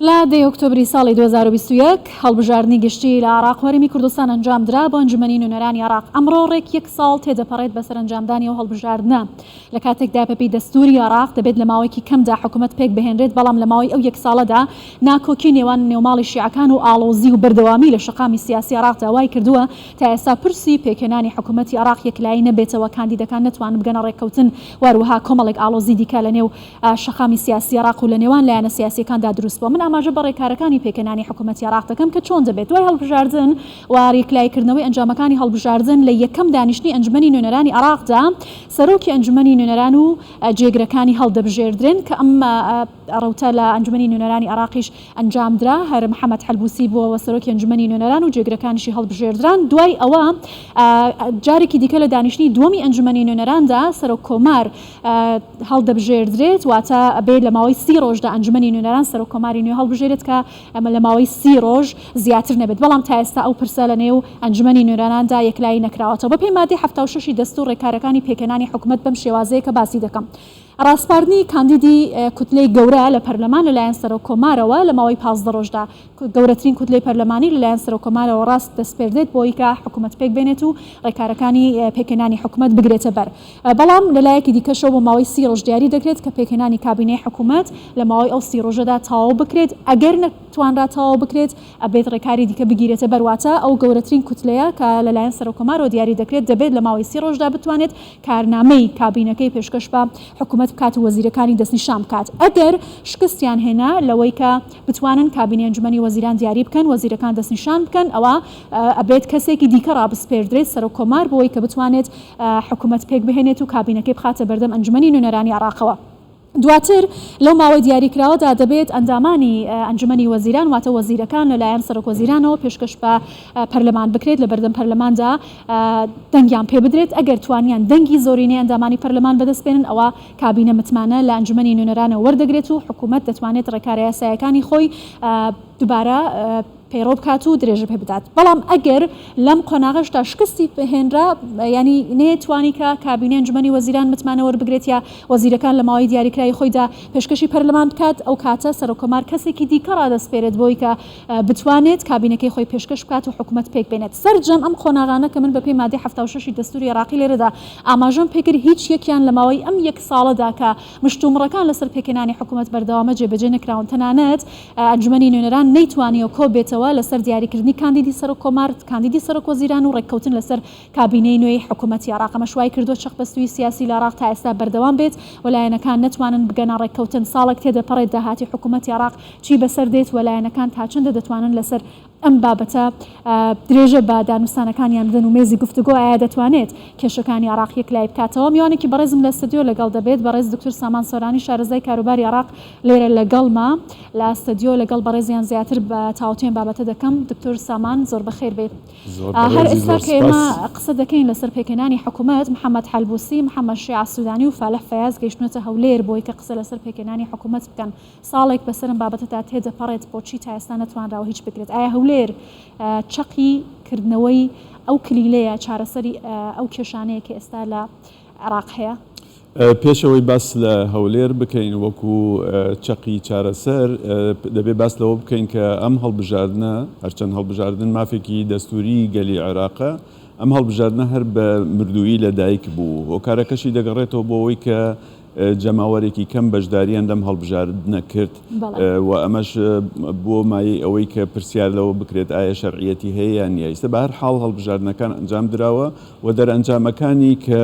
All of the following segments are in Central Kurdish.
لە دەی ئۆکتۆبری ساڵی 2021 هەڵبژاردنی گشتی لە عێراق و هەرێمی کوردستان ئەنجامدرا بۆ ئەنجومەنی نوێنەرانی عێراق. ئەمڕۆ ڕێک یەک ساڵ تێدەپەڕێت بەسەر ئەنجامدانی ئەو هەڵبژاردنە. لە کاتێکدا بەپێی دەستووری عێراق دەبێت لە ماوەیەکی کەمدا حکومەت پێکبهێنرێت، بەڵام لە ماوەی ئەو یەک ساڵەدا ناکۆکی نێوان نێوماڵی شیعەکان و ئاڵۆزی و بەردەوامی لە شەقامی سیاسی عێراقدا وایکردووە تا ئێستا پرسی پێکهێنانی حکومەتی عێراق یەکلایی نەبێتەوە، کاندیدەکان نەتوانن بگەنە ڕێککەوتن و هەروەها کۆمەڵێک ئاڵۆزی دیکە لە نێو شەقامی سیاسی عێراق و لە نێوان لایەنە سیاسییەکاندا دروست بووە. من ئاماژە بە ڕێکارەکانی پێکهێنانی حکومەتی عێراق دەکەم کە چۆن دەبێت دوای هەڵبژاردن و یەکلاییکردنەوەی ئەنجامەکانی هەڵبژاردن لە یەکەم دانیشتنی ئەنجومەنی نوێنەرانی عێراقدا سەرۆکی ئەنجومەنی نوێنەران و جێگرەکانی هەڵدەبژێردرێن کە ئەم ڕەوتە لە ئەنجومەنی نوێنەرانی عێراقیش ئەنجامدرا، هەر محەمەد حەلبوسی بووەوە سەرۆکی ئەنجومەنی نوێنەران و جێگرەکانیشی هەڵبژێردران، دوای ئەوە جارێکی دیکە لە دانیشتنی دووەمی ئەنجومەنی نوێنەراندا سەرۆک کۆمار هەڵدەبژێردرێت، واتە ئەبێت لە ماوەی سی ڕۆژدا ئەنجومەنی نوێنەران سەرۆک کۆماری نوێ هەڵبژێرێت کە ئەمە لە ماوەی سی ڕۆژ زیاتر نەبێت، بەڵام تا ئێستا ئەو پرسە لە نێو ئەنجومەنی نوێنەراندا یەکلایی نەکراوەتەوە. بەپێی مادەی 76 ی دەستوور ڕێکارەکانی پێکهێنانی حکومەت بەم شێوازەیە کە باسی دەکەم. ڕاسپاردنی کاندیدی کوتلەی گەورە لە پەرلەمان لەلایەن سەرۆک کۆمارەوە لە ماوەی 15 ڕۆژدا گەورەترین کوتلەی پەرلەمانی لەلایەن سەرۆک کۆمارەوە ڕاست دەسپێردێت بۆی کە حکومەت پێک بێنێت و ڕێکارەکانی پێکهێنانی حکومەت بگرێتە بەر. بەڵام لەلایەکی دیکەشەوە بۆ ماوەی سی ڕۆژ دیاری دەکرێت کە پێکهێنانی کابینەی حکومەت لە ماوەی ئەو سی ڕۆژەدا تەواو بکرێت، ئەگەر نەتوانرا تەواو بکرێت ئەبێت ڕێکاری دیکە بگیرێتە بەر، واتە ئەو گەورەترین کوتلەیە کە لەلایەن سەرۆککۆمارەوە دیاری دەکرێت دەبێت لە ماوەی سی ڕۆژدا بتوانێت کارنامەی کابینەکەی پێشکەش بە حکومەت بکات و وەزیرەکانی دەستنیشان بکات، ئەگەر شکستیان هێنا لەوەی کە بتوانن کابینەی ئەنجومەنی وەزیران دیاری بکەن، وەزیرەکان دەستنیشان بکەن، ئەوا ئەبێت کەسێکی دیکە ڕابسپێردرێت سەرۆککۆمار بۆی کە بتوانێت حکومەت پێکبهێنێت و کابینەکەی بخاتە بەردەم ئەنجومەنی نوێنەرانی عێراقەوە. دواتر لەو ماوەی دیاریکراوەدا دەبێت ئەندامانی ئەنجومەنی وەزیران واتە وەزیرەکان لەلایەن سەرۆکوەزیرانەوە پێشکەش بە پەرلەمان بکرێت، لەبەردەم پەرلەماندا دەنگیان پێبدرێت، ئەگەر توانیان دەنگی زۆرینەی ئەندامانی پەرلەمان بەدەست بێنن ئەوا کابینە متمانە لە ئەنجومەنی نوێنەرانەوە وەردەگرێت و حکومەت دەتوانێت ڕێکارە یاساییەکانی خۆی دوبارە پەیڕەو بکات و درێژە پێ بدات. بەڵام ئەگەر لەم قۆناغەشدا شکستی هێنرا، یانی نەیتوانی کە کابینەی ئەنجومەنی وەزیران متمانە وەربگرێت یا وەزیرەکان لە ماوەی دیاریکراوی خۆیدا پێشکەشی پەرلەمان بکات، ئەو کاتە سەرۆککۆمار کەسێکی دیکە ڕادەسپێرێت بۆی کە بتوانێت کابینەکەی خۆی پێشکەش بکات و حکومەت پێک بێنێت. سەرجەم ئەم قۆناغانە کە من بەپێی مادەی 76 ی دەستووری عێراقی لێرەدا ئاماژەم پێکرد هیچ یەکیان لە ماوەی ئەم یەک ساڵەدا کە مشتومڕەکان لەسەر پێکهێنانی حکومەت بەردەوامە جێبەجێ نەکراون. تەنانەت ئەنجومەنی نوێنەران نەیتوانیوە کۆبێتەوە لەسەر دیاریکردنی کاندیدی سەرۆک کۆمار، کاندیدی سەرۆک وەزیران و ڕێککەوتن لەسەر کابینەی نوێی حکومەتی عێراق. ئەمەش وایکردووە چەقبەستوویی سیاسی لە عێراق تا ئێستا بەردەوام بێت و لایەنەکان نەتوانن بگەنە ڕێککەوتن. ساڵێک تێدەپەڕێت داهاتی حکومەتی عێراق چی بەسەر دێت و لایەنەکان تا چەندە دەتوانن لەسەر ئەم بابەتە درێژە بە دانوستانەکانیان بدەن و مێزی گفتوگۆ ئایا دەتوانێت کێشەکانی عێراق یەکلایی بکاتەوە؟ میوانێکی بەڕێزم لە ستەدیۆ لەگەڵ دەبێت، بەڕێز دکتور سامان سۆرانی شارەزای کاروباری عێراق لێرە لەگەڵمە لە ستەدیۆ، لەگەڵ بەڕێزیان زیاتر بە تاوتوێن بابەتە دەکەم. دکتور سامان زۆر بەخێر بێی. هەر ئێستا کە ئێمە قسە دەکەین لەسەر پێکهێنانی حکوومەت، محەممەد حەلبوسی، محەممەد شیاع سوودانی و فالح فەیاز گەیشتوونەتە هەولێر بۆی کە قسە لەسەر پێکهێنانی حکوومەت بکەن. ساڵێک بەسەر ئەم بابەتەدا تێدەپەڕێت، بۆچی تا ئێستا نەتوانراوە هیچ بکرێت؟ ئایا هەولێر چەقی کردنەوەی ئەو کلیلەیە، چارەسەری ئەو کێشانەیە کە ئێستا لە عێراق هەیە؟ پێش ئەوەی باس لە هەولێر بکەین وەکو چەقی چارەسەر، دەبێ باس لەوە بکەین کە ئەم هەڵبژاردنە، هەرچەند هەڵبژاردن مافێکی دەستووریی گەلی عێراقە، ئەم هەڵبژاردنە هەر بە مردوویی لەدایک بوو. هۆکارەکەشی دەگەڕێتەوە بۆ ئەوەی کە جەماوەرێکی کەم بەشداریان لەم هەڵبژاردنە کرد و ئەمەش بووە مایەی ئەوەی کە پرسیار لەوە بکرێت ئایا شەرعیەتی هەیە یان نییە. ئیستا بە هەر حاڵ هەڵبژاردنەکان ئەنجام دراوە و دەرئەنجامەکانی کە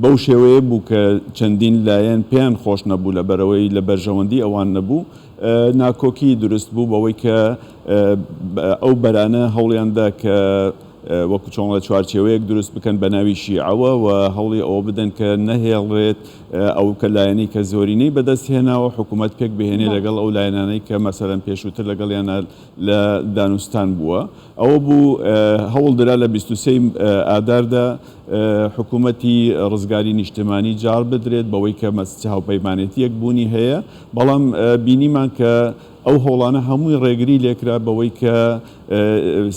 بەو شێوەیە بوو کە چەندین لایەن پێیان خۆش نەبوو لەبەرئەوەی لە بەرژەوەندی ئەوان نەبوو ناکۆکی دروست بوو بەوەی کە ئەو بەرانە هەوڵیان دا کە وەکو چۆن ڵێ چوارچێوەیەک دروست بکەن بە ناوی شیعەوە و هەوڵی ئەوە بدەن کە نەهێڵرێت ئەو کە لایەنەی کە زۆرینەی بەدەست هێناوە حکوومەت پێک بهێنێ لەگەڵ ئەو لایەنانەی کە مەسەلەن پێشووتر لەگەڵیانە لە دانوستان بووە. ئەوە بوو هەوڵ درا لە 23 ئاداردا حکوومەتی ڕزگاری نیشتمانی جاڕ بدرێت بەوەی کە هاوپەیمانێتییەک بوونی هەیە، بەڵام بینیمان کە ئەو هەوڵانە هەمووی ڕێگری لێکرا بەوەی کە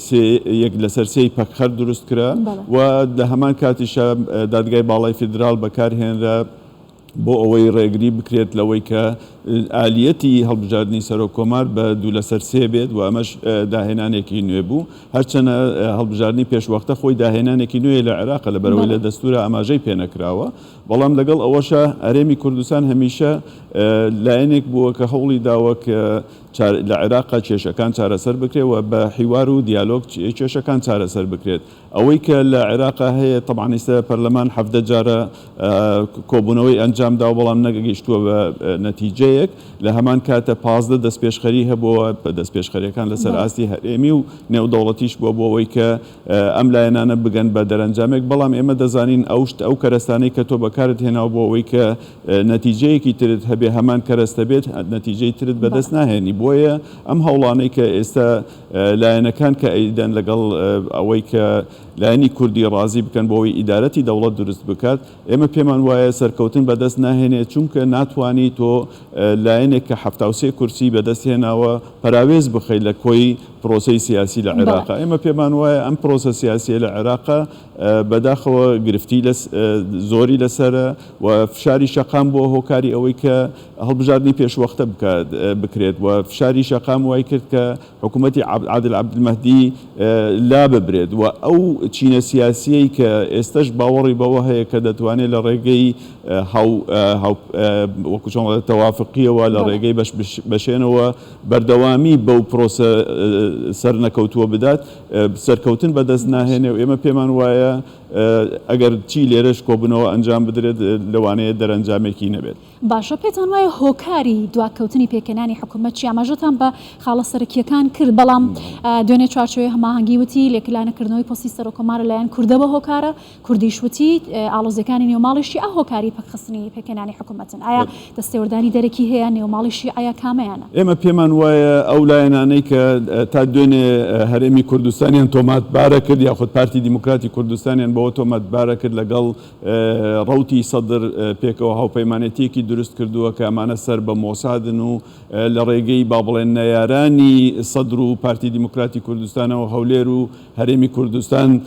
سێ یەک لەسەر سێی پەکخەر دروست کرا و لە هەمان کاتیشا دادگای باڵای فیدراڵ بەکارهێنرا. بۆ ئەوەی ڕێگری بکرێت لەوەی کە ئالیەتی هەڵبژاردنی سەرۆک کۆمار بە دوو لەسەر سێ بێت و ئەمەش داهێنانێکی نوێ بوو. هەرچەنە هەڵبژاردنی پێشوەختە خۆی داهێنانێکی نوێیە لە عێراق لەبەرئەوەی لە دەستوورا ئاماژەی پێنەکراوە، بەڵام لەگەڵ ئەوەشا هەرێمی کوردستان هەمیشە لایەنێک بووە کە هەوڵی داوە کە لە عێراقا کێشەکان چارەسەر بکرێت و بە حیوار و دیالۆگ کێشەکان چارەسەر بکرێت. ئەوەی کە لە عێراقا هەیە تەبعەن ئیستا پەرلەمان 17 جارە کۆبوونەوەی ئەنجام داوە بەڵام نەگەیشتووە بە نەتیجەیەک لە هەمان کاتە 15 دەستپێشخەری هەبووە دەستپێشخەریەکان لەسەر ئاستی هەرێمی و نێودەوڵەتیش بووە بۆ ئەوەی کە ئەم لایەنانە بگەن بە دەرەنجامێک بەڵام ئێمە دەزانین ئەو شت ئەو کەرەستانەی کە تۆ بەکارت هێناوە بۆ ئەوەی کە نەتیجەیەکی ترت هەبێ هەمان کەرەستە بێت نەتیجەی ترت بەدەست ناهێنی بۆیە ئەم هەوڵانەی کە ئێستا لایەنەکان کە ئەیدەن لەگەڵ ئەوەی کە لایەنی کوردی ڕازی بکەن بۆ ئەوەی ئیدارەتی دەوڵەت دروست بکات، ئێمە پێمان وایە سەرکەوتن بەدەست ناهێنێت، چونکە ناتوانی تۆ لایەنێک کە 73 کورسی بەدەست هێناوە پەراوێز بخەیت لە کۆی پرۆسەی سیاسی لە عێراق. ئێمە پێمان وایە ئەم پرۆسە سیاسیە لە عێراق بەداخەوە گرفتی زۆری لەسەرە و فشاری شەقام بووە هۆکاری ئەوەی کە هەڵبژاردنی پێشوەختە بکات بکرێت و فشاری شەقام وای کرد کە حکوومەتی عادل عەبدولمەهدی لاببرێت و ئەو چینە سیاسیەی کە ئێستەش باوەڕی بەوە هەیە کە دەتوانێت لە ڕێگەی هاو هاو وەکو چۆن تەوافقیەوە لە ڕێگەی بەش بەشێنەوە بەردەوامی بەو پرۆسە سەرنەکەوتووە بدات سەرکەوتن بەدەست ناهێنێ و ئێمە پێمان وایە ئەگەر چی لێرەش کۆبوونەوە ئەنجام بدرێت لەوانەیە دەرەنجامێکی نەبێت. باشە پێتان وایە هۆکاری دواکەوتنی پێکهێنانی حکومەت چیە؟ ئاماژەتان بە خاڵە سەرەکییەکان کرد، بەڵام دوێنێ چوارچێوەی هەماهەنگی وتی لێکلانەکردنەوەی پۆستی سەرۆککۆمار لەلایەن کوردەوە هۆکارە، کوردیش وتی ئاڵۆزییەکانی نێو ماڵی شیعە هۆکاری پەکخستنی پێکهێنانی حکومەتن. ئایا دەستێوەردانی دەرەکی هەیە نێو ماڵی شیعەیە کامەیانە؟ ئێمە پێمان وایە ئەو لایەنانەی کە تا دوێنێ هەرێمی کوردستانیان تۆمەتبارە کرد یاخود پارتی دیموکراتی کوردستانیان بەوە تۆمەتبارە کرد لەگەڵ ڕەوتی سەدر پێکەوە هاوپەیمانێتییەکی دروست کردووە کە ئەمانە سەر بە مۆسادن و لە ڕێگەی با بڵێن نەیارانی سەدر و پارتی دیموکراتی کوردستانەوە هەولێر و هەرێمی کوردستان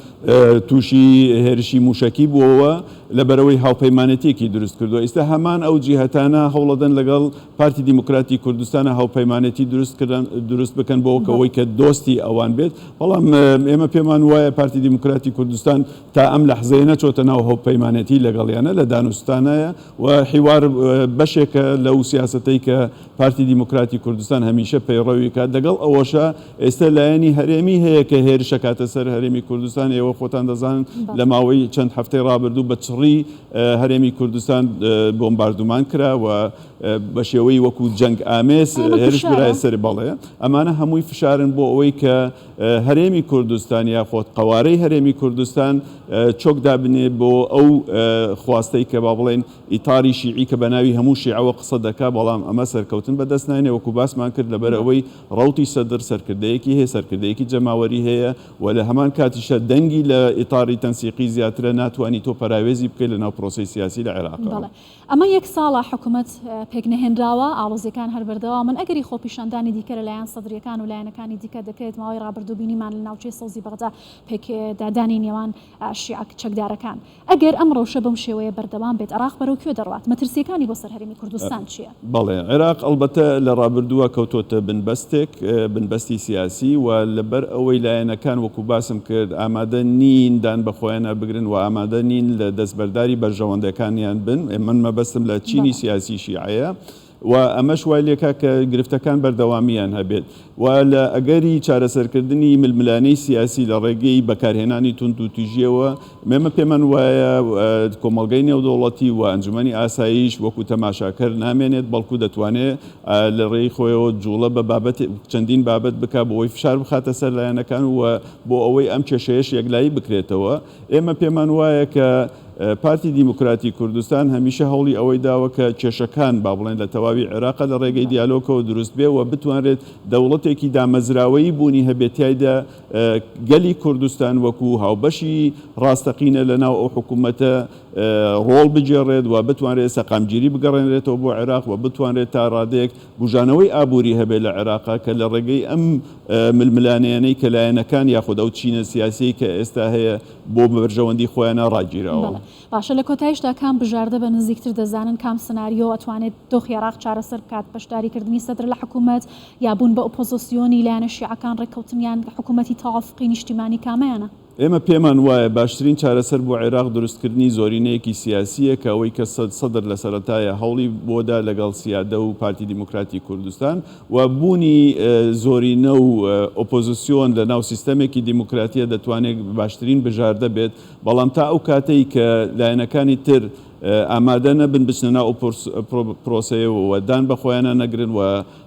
تووشی هێرشی مووشەکی بووەوە لەبەرئەوەی هاوپەیمانێتییەکی دروست کردووە. ئیستا هەمان ئەو جیهەتانە هەوڵەدەن لەگەڵ پارتی دیموکراتی کوردستانە هاوپەیمانێتی دروست دروست بکەن بۆ ئەوەی کە دۆستی ئەوان بێت، بەڵام ئێمە پێمان وایە پارتی دیموکراتی کوردستان تا ئەم لەحزەیە نەچۆتە ناو هاوپەیمانێتی لەگەڵیانە لە دانوستانایە و حیوار بەشێکە لەو سیاسەتەی کە پارتی دیموکراتی کوردستان هەمیشە پەیڕەوی کات، لەگەڵ ئەوەشا ئێستا لایەنی هەرێمی هەیە کە هێرشەکاتە سەر هەرێمی کوردستان، ئێوە خۆتان دەزانن لە ماوەی چەند هەفتەی ڕابردوو بە چڕی هەرێمی کوردستان بۆمباردومان کرا و بە شێوەی وەکو جەنگ ئامێز هێرش برایە سەر، بەڵێ ئەمانە هەمووی فشارن بۆ ئەوەی کە هەرێمی کوردستان یاخۆد قەوارەی هەرێمی کوردستان چۆک دابنێ بۆ ئەو خواستەی کە با بڵێین ئیتاری شیعی کە بە ناوی هەموو شیعەوە قسە دەکا، بەڵام ئەمە سەرکەوتن بەدەست ناینێ وەکو باسمان کرد لەبەر ئەوەی ڕەوتی سەدر سەرکردەیەکی هەیە سەرکردەیەکی جەماوەری هەیە و لە هەمان کاتیشا دەنگی لە ئیتاری تەنسیقی زیاترە ناتوانی تۆ پەراوێزی بکەی لە ناو پرۆسەی سیاسی لە عێراقەوە. ئەمە یەک ساڵە حکومەت پێکنەهێنراوە، ئاڵۆزییەکان هەر بەردەوامن، ئەگەری خۆپیشاندانی دیکە لەلایەن سەدرییەکان و لایەنەکانی دیکە دەکرێت، ماوەی رابردوو بینیمان لە ناوچەی سەوزی بەغدا پێکدادانی نێوان شیعە چەکدارەکان. ئەگەر ئەم رەوشە بەم شێوەیە بەردەوام بێت، عێراق بەرەو کوێ دەڕوات؟ مەترسییەکانی بۆ سەر هەرێمی کوردستان چییە؟ بەڵێ، عێراق ئەڵبەتە لە رابردووە کەوتۆتە بنبەستێک، بنبەستی سیاسی و لەبەر ئەوەی لایەنەکان وەکو باسم کرد ئامادە نین دان بە خۆیانا بگرن و ئامادە نین لە دەستبەرداری بەرژەوەندەکانیان بن، من مەبەستم لە چینی سیاسی شیعەیە و ئەمەش وای لێکا کە گرفتەکان بەردەوامییان هەبێت و لە ئەگەری چارەسەرکردنی ململانێی سیاسی لە ڕێگەی بەکارهێنانی توندوتیژییەوە ئێمە پێمان وایە کۆمەڵگەی نێودەوڵەتی و ئەنجومەنی ئاسایش وەکو تەماشاکەر نامێنێت بەڵکو دەتوانێت لە ڕێی خۆیەوە جوڵە بە بابەت چەندین بابەت بکات بۆ ئەوەی فشار بخاتە سەر لایەنەکان و بۆ ئەوەی ئەم کێشەیەش یەکلایی بکرێتەوە. ئێمە پێمان وایە کە پارتی دیموکراتی کوردستان هەمیشە هەوڵی ئەوەی داوە کە کێشەکان با بڵێن لە تەواوی عێراق لە ڕێگەی دیالۆکەوە دروست بێ و بتوانرێت دەوڵەتێکی دامەزراوەیی بوونی هەبێت تیایدا گەلی کوردستان وەکو هاوبەشی ڕاستەقینە لە ناو ئەو حکوومەتە ڕۆڵ بگێڕێت و بتوانرێت سەقامگیری بگەڕێنرێتەوە بۆ عێراق و بتوانرێت تا ڕادەیەک بوژانەوەی ئابووری هەبێت لە عێراقا کە لە ڕێگەی ئەم ململانێیانەی کە لایەنەکان یاخود ئەو چینە سیاسیەی کە ئێستا هەیە بۆ بەرژەوەندی خۆیانە ڕاگیراوە. بەڵێ. باشە لە کۆتایشدا کام بژاردە بە نزیکتر دەزانن، کام سناریۆ ئەتوانێت دۆخی عێراق چارەسەر بکات، بەشداریکردنی سەدر لە حکومەت یا بوون بە ئۆپۆزۆسیۆنی لایەنە شیعەکان ڕێککەوتنیان حکومەتی تەوافقی نیشتیمانی کامەیانە؟ ئێمە پێمان وایە باشترین چارەسەر بۆ عێراق دروستکردنی زۆرینەیەکی سیاسییە کە ئەوەی کە سەدر لە سەرەتایە هەوڵی بۆ دا لەگەڵ سیادە و پارتی دیموکراتی کوردستان و بوونی زۆرینە و ئۆپۆزسیۆن لە ناو سیستەمێکی دیموکراتیە دەتوانێت باشترین بژاردە بێت بەڵام تا ئەو کاتەی کە لایەنەکانی تر ئامادە نەبن بچنە ناو ئەو پرۆسەیەوە و دان بە خۆیانا نەگرن و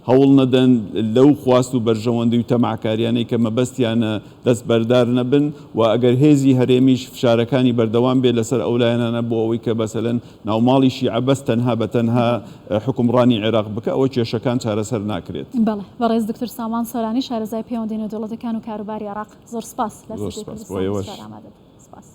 هەوڵ نەدەن لەو خواست و بەرژەوەندی و تەماعکاریانەی کە مەبەستیانە دەستبەردار نەبن و ئەگەر هێزی هەرێمیش فشارەکانی بەردەوام بێت لەسەر ئەو لایەنانە بۆ ئەوەی کە مەسەلەن ناوماڵی شیعە بەس تەنها بە تەنها حوکمڕانی عێراق بکا ئەوە کێشەکان چارەسەر ناکرێت. بەڵێ بەڕێز دکتۆر سامان سۆرانی شارەزای پەیوەندی نێودەوڵەتەکان و کاروباری عێراق زۆر سپاس لە زۆر ستۆدیۆی سپاس بۆ کوردستان ئێوەش. ئامادە بوون. سپاس.